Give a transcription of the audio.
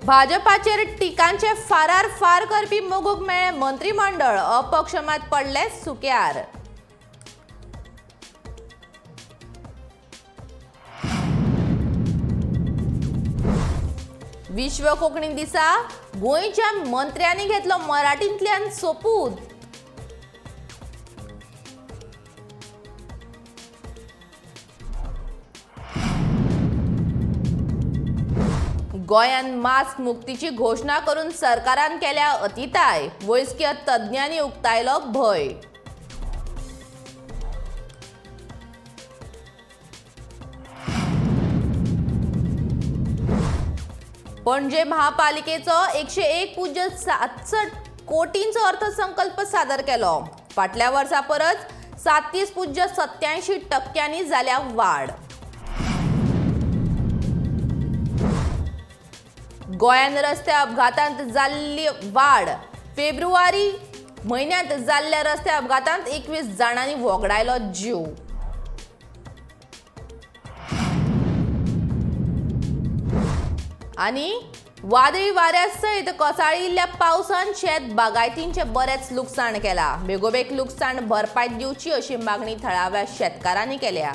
भाजपाचेर टिकांचे फारार फार करपी मोगूक मेळ्ळें मंत्रिमंडळ, अपक्ष मात पडले सुक्यार. विश्व कोंकणी दिसा गोंयच्या मंत्र्यांनी घेतलो मराठींतल्यान सोपूत. गोंयांत मास्क मुक्तीची घोशणा करून सरकारान केल्या अतिताय, वैजकीय तज्ञांनी उक्तायलो भंय. पणजे महापालिकेचो 101.67 कोटींचो अर्थसंकल्प सादर केलो. फाटल्या वर्सा परस 37.87% जाल्या वाड. गोंयांत रस्ते अपघातांत जाल्ली वाड. फेब्रुवारी म्हयन्यांत जाल्ल्या रस्ते अपघातांत 21 जाणांनी वगडायलो जीव. आनी वादळी वाऱ्या सयत कोसळिल्ल्या पावसान शेत बागायतींचें बरेंच लुकसाण केलां. बेगोबेग लुकसाण भरपाय दिवची अशी मागणी थळाव्या शेतकारांनी केल्या.